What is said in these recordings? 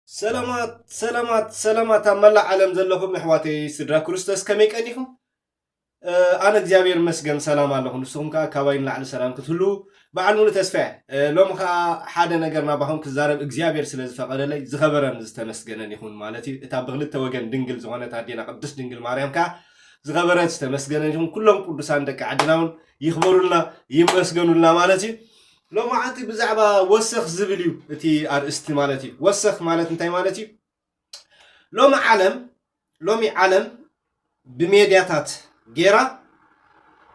ሰላማት ሰላማት ሰላማት ኣብ መላእ ዓለም ዘለኹም ኣሕዋተይ ስድራ ክርስቶስ ከመይ ቀኒኹም? ኣነ እግዚኣብሔር መስገን ሰላም ኣለኹ። ንስኹም ከዓ ካባይ ንላዕሊ ሰላም ክትህሉ በዓል ሙሉ ተስፋ እየ። ሎሚ ከዓ ሓደ ነገር ናባኹም ክዛረብ እግዚኣብሔር ስለ ዝፈቐደለይ ዝኸበረን ዝተመስገነን ይኹን ማለት እዩ። እታ ብክልተ ወገን ድንግል ዝኾነት ኣዴና ቅድስት ድንግል ማርያም ከዓ ዝኸበረት ዝተመስገነን ይኹን። ኩሎም ቅዱሳን ደቂ ዓድና እውን ይኽበሩልና ይመስገኑልና ማለት እዩ። ሎማዓንቲ ብዛዕባ ወሰኽ ዝብል እዩ እቲ ኣርእስቲ ማለት እዩ። ወሰኽ ማለት እንታይ ማለት እዩ? ሎሚ ዓለም ሎሚ ዓለም ብሜድያታት ጌራ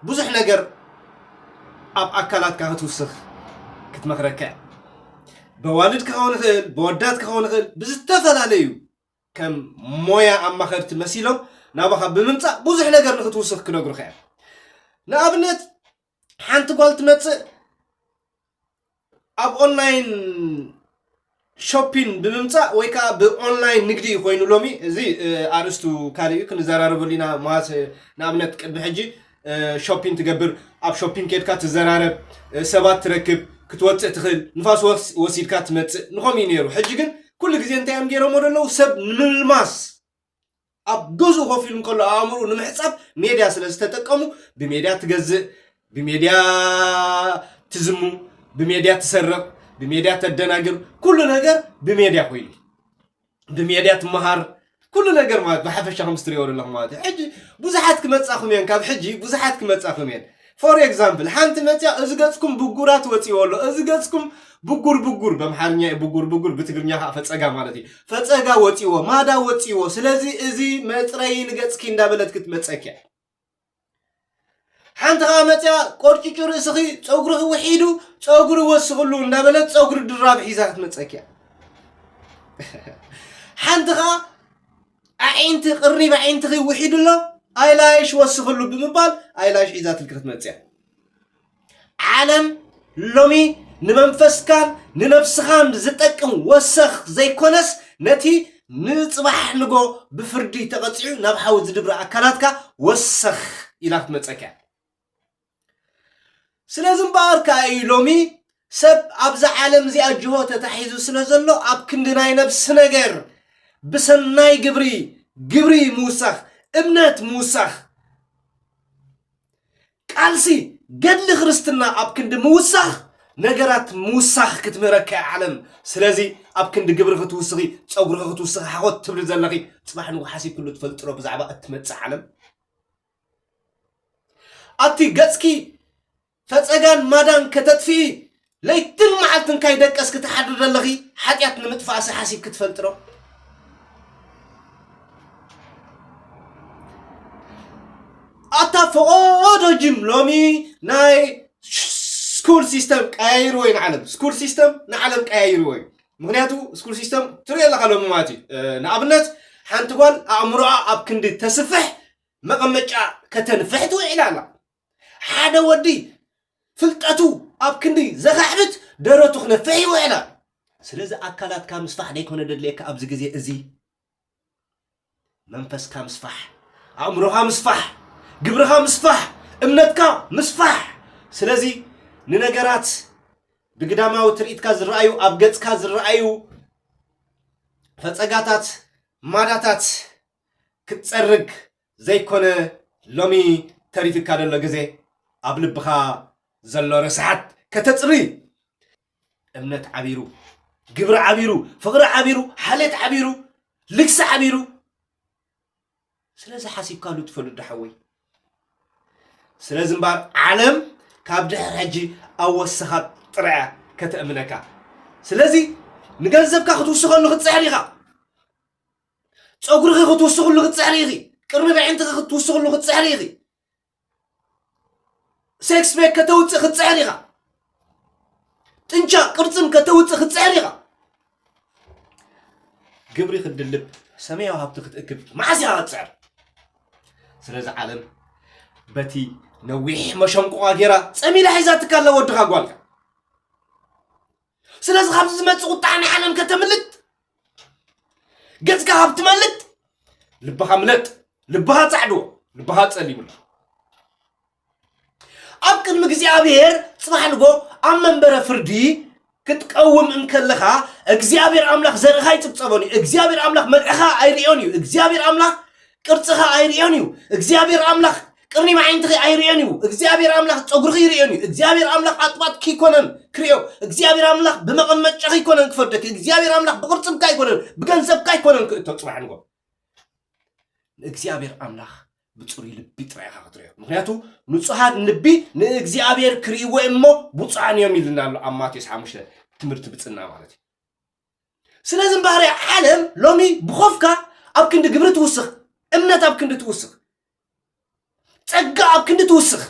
ብዙሕ ነገር ኣብ ኣካላትካ ክትውስኽ ክትመኽረካ እያ። በዋልድ ክኸውን ይኽእል፣ በወዳት ክኸውን ይኽእል፣ ብዝተፈላለዩ ከም ሞያ ኣማኸርቲ መሲሎም ናባኻ ብምምፃእ ብዙሕ ነገር ንክትውስኽ ክነግሩኻ እዮም። ንኣብነት ሓንቲ ጓል ትመፅእ ኣብ ኦንላይን ሾፒን ብምምፃእ ወይ ከዓ ብኦንላይን ንግዲ ኮይኑ ሎሚ እዚ ኣርእስቱ ካልእ እዩ፣ ክንዘራረበሉ ኢና። ማለት ንኣብነት ቅድሚ ሕጂ ሾፒን ትገብር፣ ኣብ ሾፒን ኬድካ ትዘራረብ፣ ሰባት ትረክብ፣ ክትወፅእ ትኽእል፣ ንፋስ ወሲድካ ትመፅእ፣ ንኸምኡ እዩ ነይሩ። ሕጂ ግን ኩሉ ግዜ እንታይ እዮም ገይሮሞ ዘለዉ? ሰብ ንምልማስ ኣብ ገዝኡ ኮፍ ኢሉ እንከሎ ኣእምሩ ንምሕፃብ ሜድያ ስለ ዝተጠቀሙ ብሜድያ ትገዝእ፣ ብሜድያ ትዝሙ፣ ብሜድያ ትሰርቕ፣ ብሜድያ ተደናግር፣ ኩሉ ነገር ብሜድያ ኮይኑ ብሜድያ ትመሃር፣ ኩሉ ነገር ማለት ብሓፈሻ ከም ስትሪኦ ዘለኹም ማለት እዩ። ሕጂ ብዙሓት ክመጻኹም እየን፣ ካብ ሕጂ ብዙሓት ክመጻኹም እየን። ፎር ኤግዛምፕል ሓንቲ መፅያ እዚ ገፅኩም ብጉራት ወፂዎ ኣሎ፣ እዚ ገፅኩም ብጉር ብጉር፣ በምሓርኛ እዩ ብጉር ብጉር፣ ብትግርኛ ከዓ ፈፀጋ ማለት እዩ። ፈፀጋ ወፂዎ፣ ማዳ ወፂዎ። ስለዚ እዚ መፅረይ ንገፅኪ እንዳበለት ክትመፀኪ እያ። ሓንቲ ከዓ መፅያ ቆርጭጩ ርእስኺ፣ ፀጉርኺ ውሒዱ፣ ፀጉሪ ወስኽሉ እንዳበለት ፀጉሪ ድራብ ሒዛ ክትመፀኪ እያ። ሓንቲ ከዓ ኣዒንቲ ቅሪብ ኣዒንትኺ ውሒዱ ኣሎ ኣይላይሽ ወስኽሉ ብምባል ኣይላይሽ ሒዛትልኪ ክትመፅያ። ዓለም ሎሚ ንመንፈስካን ንነብስኻን ዝጠቅም ወሰኽ ዘይኮነስ ነቲ ንፅባሕ ንጎ ብፍርዲ ተቐፂዑ ናብ ሓዊ ዝድብረ ኣካላትካ ወሰኽ ኢላ ክትመፀካ እያ። ስለዚ እምበኣር ከኣ እዩ ሎሚ ሰብ ኣብዛ ዓለም እዚኣ ጅሆ ተታሒዙ ስለ ዘሎ ኣብ ክንዲ ናይ ነብሲ ነገር ብሰናይ ግብሪ ግብሪ ምውሳኽ፣ እምነት ምውሳኽ፣ ቃልሲ ገድሊ ክርስትና ኣብ ክንዲ ምውሳኽ ነገራት ምውሳኽ ክትምህረካ እያ ዓለም። ስለዚ ኣብ ክንዲ ግብሪ ክትውስኺ፣ ፀጉርኺ ክትውስኺ ሓኾት ትብሊ ዘለኺ፣ ፅባሕ ንጎ ሓሲብክሉ ትፈልጥሮ ብዛዕባ እትመፅእ ዓለም? ኣቲ ገፅኪ ፈፀጋን ማዳን ከተጥፍኢ ለይትን መዓልትን ካይደቀስኪ ትሓድሪ ዘለኺ ሓጢኣት ንምጥፋእሲ ሓሲብኪ ትፈልጥሮ? ኣታ ፈቐዶ ጅም ሎሚ ናይ ስኩል ሲስተም ቀያይርዎ እዩ ንዓለም። ስኩል ሲስተም ንዓለም ቀያይርዎ እዩ። ምክንያቱ ስኩል ሲስተም ትሪኦ ኣለካ ሎሚ ማለት እዩ። ንኣብነት ሓንቲ ጓል ኣእምሮኣ ኣብ ክንዲ ተስፍሕ መቐመጫ ከተንፍሕ ትውዒላ ኣላ። ሓደ ወዲ ፍልጠቱ ኣብ ክንዲ ዘኻዕብት ደረቱ ክነፍሕ ይውዕላ። ስለዚ ኣካላትካ ምስፋሕ ደይኮነ ደድልየካ ኣብዚ ግዜ እዚ መንፈስካ ምስፋሕ፣ ኣእምሮኻ ምስፋሕ፣ ግብርኻ ምስፋሕ፣ እምነትካ ምስፋሕ። ስለዚ ንነገራት ብግዳማዊ ትርኢትካ ዝረኣዩ፣ ኣብ ገጽካ ዝረኣዩ ፈጸጋታት፣ ማዳታት ክትጸርግ ዘይኮነ ሎሚ ተሪፍካ ዘሎ ግዜ ኣብ ልብኻ ዘሎ ረስሓት ከተጽሪ። እምነት ዓቢሩ፣ ግብሪ ዓቢሩ፣ ፍቕሪ ዓቢሩ፣ ሓልዮት ዓቢሩ፣ ልግሲ ዓቢሩ። ስለዚ ሓሲብካሉ ትፈልጥ ዶ ሓወይ? ስለዚ እምበኣር ዓለም ካብ ድሕሪ ሕጂ ኣብ ወሰኻ ጥራይ እያ ከተእምነካ። ስለዚ ንገንዘብካ ክትውስኸሉ ክትፅዕር ኢኻ። ፀጉርኺ ክትውስኽሉ ክትፅዕሪ ኢኺ። ቅርኒ ኣዒንትኺ ክትውስኽሉ ክትፅዕሪ ኢኺ። ሴክስ ፔክ ከተውፅእ ክትፅዕር ኢኻ። ጥንቻ ቅርፅን ከተውፅእ ክትፅዕር ኢኻ። ግብሪ ክትድልብ፣ ሰማያዊ ሃብቲ ክትእክብ መዓስ ኢኻ ክትፅዕር? ስለዚ ዓለም በቲ ነዊሕ መሸንቆቓ ጌራ ፀሚዳ ሒዛትካ ኣላ ወድኻ ጓልካ። ስለዚ ካብዚ ዝመፅእ ቁጣ ንዓለም ከተምልጥ፣ ገፅካ ካብ ትመልጥ ልብኻ ምለጥ፣ ልብኻ ፃዕድዎ፣ ልብኻ ፀሊምሉ። ኣብ ቅድሚ እግዚኣብሔር ፅባሕ ንጎ ኣብ መንበረ ፍርዲ ክትቀውም እንከለኻ እግዚኣብሔር ኣምላኽ ዘርእኻ ኣይጽብጸቦን እዩ። እግዚኣብሔር ኣምላኽ መልዕኻ ኣይርእዮን እዩ። እግዚኣብሔር ኣምላኽ ቅርጽኻ ኣይርእዮን እዩ። እግዚኣብሔር ኣምላኽ ቅርኒ መዓይንትኺ ኣይርእዮን እዩ። እግዚኣብሔር ኣምላኽ ጸጉርኺ ይርእዮን እዩ። እግዚኣብሔር ኣምላኽ ኣጥባትኪ ኣይኮነን ክርእዮ። እግዚኣብሔር ኣምላኽ ብመቐመጫኺ ኣይኮነን ክፈርደኪ። እግዚኣብሔር ኣምላኽ ብቕርጽምካ ኣይኮነን፣ ብገንዘብካ ኣይኮነን ክእቶ ጽባሕ ንጎ። ንእግዚኣብሔር ኣምላኽ ብጽሩይ ልቢ ጥራይ ኢኻ ክትርእዮ። ምኽንያቱ ንጹሃት ልቢ ንእግዚኣብሔር ክርእይዎ እሞ ብፁዓን እዮም ኢልና ኣሎ ኣብ ማቴዎስ ሓሙሽተ ትምህርቲ ብጽና ማለት እዩ። ስለዚ እምበኣር ዓለም ሎሚ ብኾፍካ ኣብ ክንዲ ግብሪ ትውስኽ፣ እምነት ኣብ ክንዲ ትውስኽ፣ ጸጋ ኣብ ክንዲ ትውስኽ፣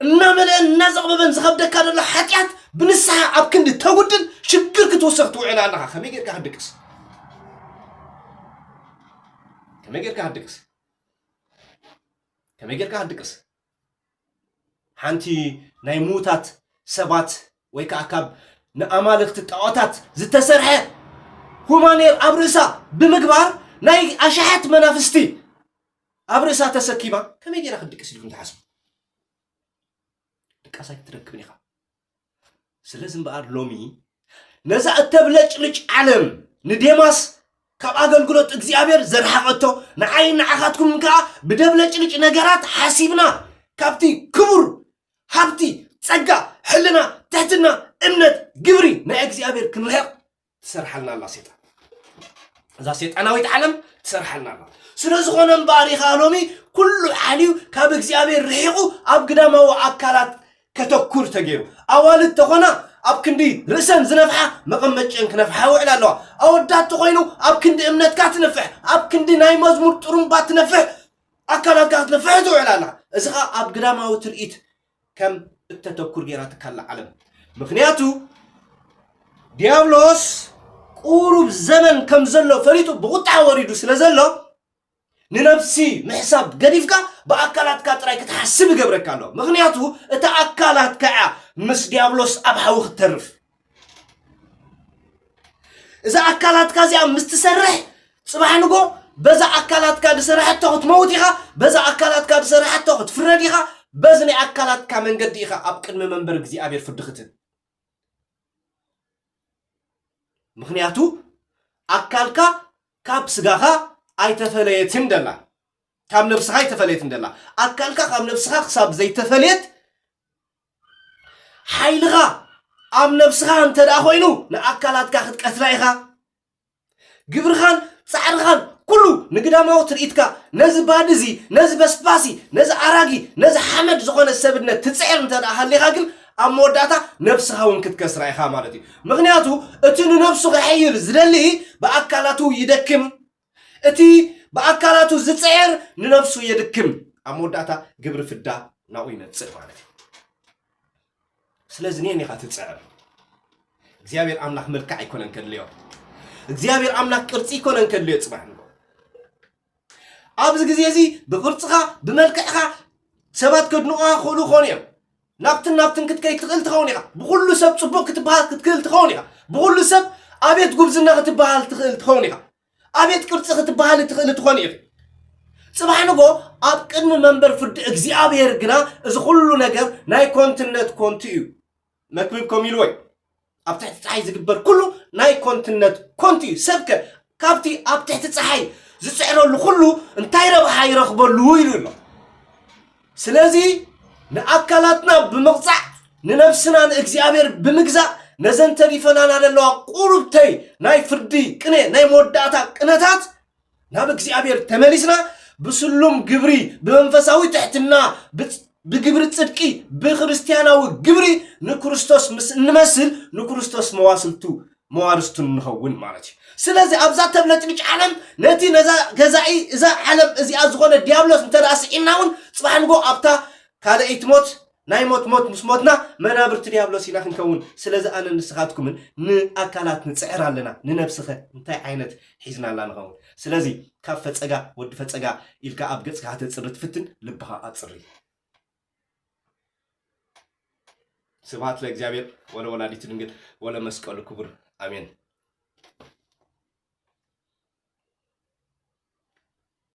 እናመለአን እናዘቕበበን ዝኸብደካ ዘሎ ሓጢኣት ብንስሓ ኣብ ክንዲ ተጉድል ሽግር ክትውስኽ ትውዕል ኣለኻ። ከመይ ጌርካ ክትድቅስ? ከመይ ጌርካ ክትድቅስ? ከመይ ጌርካ ክትድቅስ? ሓንቲ ናይ ምዉታት ሰባት ወይ ከዓ ካብ ንኣማልኽቲ ጣዖታት ዝተሰርሐ ሁማኔር ኣብ ርእሳ ብምግባር ናይ ኣሽሓት መናፍስቲ ኣብ ርእሳ ተሰኪማ ከመይ ጌራ ክትድቅስ ኢልኩም ትሓስቡ? ድቃስ ኣይትረክብን ኢኻ። ስለዚ እምበኣር ሎሚ ነዛ እተብለጭልጭ ዓለም ንዴማስ ካብ ኣገልግሎት እግዚኣብሔር ዘርሓቐቶ ንዓይ ንዓኻትኩም ከዓ ብደብለጭልጭ ነገራት ሓሲብና ካብቲ ክቡር ሃብቲ፣ ጸጋ፣ ሕልና፣ ትሕትና፣ እምነት፣ ግብሪ ናይ እግዚኣብሔር ክንርሕቕ ትሰርሓልና ኣላ ሴጣን። እዛ ሴጣናዊት ዓለም ትሰርሓልና ኣላ። ስለ ዝኾነ እምበኣር ኢኻ ሎሚ ኩሉ ሓልዩ ካብ እግዚኣብሔር ርሒቑ ኣብ ግዳማዊ ኣካላት ከተኩር ተገይሩ። ኣዋልድ ተኾና ኣብ ክንዲ ርእሰን ዝነፍሓ መቐመጨን ክነፍሓ ይውዕላ ኣለዋ። ኣወዳት ተኾይኑ ኣብ ክንዲ እምነትካ ትነፍሕ፣ ኣብ ክንዲ ናይ መዝሙር ጥሩምባ ትነፍሕ፣ ኣካላትካ ክትነፍሕ ትውዕል ኣላ። እዚ ኸኣ ኣብ ግዳማዊ ትርኢት ከም እተተኩር ገይራትካ ኣላ ዓለም። ምኽንያቱ ዲያብሎስ ቁሩብ ዘመን ከም ዘሎ ፈሊጡ ብቁጣ ወሪዱ ስለ ዘሎ ንነብሲ ምሕሳብ ገዲፍካ ብኣካላትካ ጥራይ ክትሓስብ ይገብረካ ኣሎ። ምኽንያቱ እታ ኣካላትካ እያ ምስ ዲያብሎስ ኣብ ሓዊ ክትተርፍ። እዛ ኣካላትካ እዚኣ ምስ ትሰርሕ ጽባሕ ንጎ በዛ ኣካላትካ ዝሰራሐቶ ክትመውት ኢኻ። በዛ ኣካላትካ ዝሰራሐቶ ክትፍረድ ኢኻ። በዚ ናይ ኣካላትካ መንገዲ ኢኻ ኣብ ቅድሚ መንበር እግዚኣብሔር ፍርዲ ክትህብ። ምኽንያቱ ኣካልካ ካብ ስጋኻ ኣይተፈለየትን ደላ፣ ካብ ነብስኻ ኣይተፈለየትን ደላ። ኣካልካ ካብ ነብስኻ ክሳብ ዘይተፈለየት ሓይልኻ ኣብ ነብስኻ እንተ ደኣ ኮይኑ ንኣካላትካ ክትቀትላ ኢኻ። ግብርኻን ጻዕርኻን ኩሉ ንግዳማዊ ትርኢትካ ነዚ ባድዚ፣ ነዚ በስባሲ፣ ነዚ ኣራጊ፣ ነዚ ሓመድ ዝኾነ ሰብነት ትጽዕር እንተ ደኣ ሃሊኻ ግን ኣብ መወዳእታ ነብስኻ እውን ክትከስራ ኢኻ ማለት እዩ። ምኽንያቱ እቲ ንነብሱ ክሕይል ዝደሊ ብኣካላቱ ይደክም፣ እቲ ብኣካላቱ ዝጽዕር ንነብሱ የድክም። ኣብ መወዳእታ ግብሪ ፍዳ ናብኡ ይመጽእ ማለት እዩ። ስለዚ ንየን ኢኻ ትጽዕር። እግዚኣብሔር ኣምላኽ መልክዕ ኣይኮነን ከድልዮ። እግዚኣብሔር ኣምላኽ ቅርጺ ኣይኮነን ከድልዮ ጽባሕ ንግሆ። ኣብዚ ግዜ እዚ ብቕርጽኻ ብመልክዕኻ ሰባት ከድንቑኻ ክኽእሉ ይኾኑ እዮም። ናብትን ናብትን ክትከይድ ትኽእል ትኸውን ኢኻ። ብኹሉ ሰብ ጽቡቕ ክትበሃል ክትክእል ትኸውን ኢኻ። ብኹሉ ሰብ ኣቤት ጉብዝና ክትበሃል ትኽእል ትኸውን ኢኻ። ኣቤት ቅርጺ ክትበሃል ትኽእል ትኾን ኢኺ። ጽባሕ ንጎ ኣብ ቅድሚ መንበር ፍርዲ እግዚኣብሔር ግና እዚ ኩሉ ነገር ናይ ኮንትነት ኮንቱ እዩ። መክብብ ከም ኢልዎ እዩ። ኣብ ትሕቲ ፀሓይ ዝግበር ኩሉ ናይ ኮንትነት ኮንቱ እዩ። ሰብከ ካብቲ ኣብ ትሕቲ ፀሓይ ዝፅዕረሉ ኩሉ እንታይ ረብሓ ይረኽበሉ ኢሉ ኣሎ። ስለዚ ንኣካላትና ብምቕፃዕ ንነብስና ንእግዚኣብሔር ብምግዛእ ነዘን ተሪፈናና ዘለዋ ቁሩብተይ ናይ ፍርዲ ቅነ ናይ መወዳእታ ቅነታት ናብ እግዚኣብሔር ተመሊስና ብስሉም ግብሪ ብመንፈሳዊ ትሕትና ብፅ- ብግብሪ ጽድቂ ብክርስቲያናዊ ግብሪ ንክርስቶስ ምስ እንመስል ንክርስቶስ መዋስልቱ መዋርስቱ ንኸውን ማለት እዩ። ስለዚ ኣብዛ ተብለጭልጭ ዓለም ነቲ ነዛ ገዛኢ እዛ ዓለም እዚኣ ዝኾነ ዲያብሎስ እንተ ደኣ ስዒምና እውን ጽባሕ ንጎ ኣብታ ካልኣይቲ ሞት ናይ ሞት ሞት ምስ ሞትና መናብርቲ ዲያብሎስ ኢና ክንከውን። ስለዚ ኣነ ንስኻትኩምን ንኣካላት ንጽዕር ኣለና፣ ንነብስኸ እንታይ ዓይነት ሒዝናላ ንኸውን? ስለዚ ካብ ፈጸጋ ወዲ ፈጸጋ ኢልካ ኣብ ገጽካ ከተጽሪ ትፍትን ልብኻ ኣጽሪ። ስብሐት ለእግዚኣብሔር ወለወላዲቱ ድንግል ወለመስቀሉ ክቡር ኣሜን።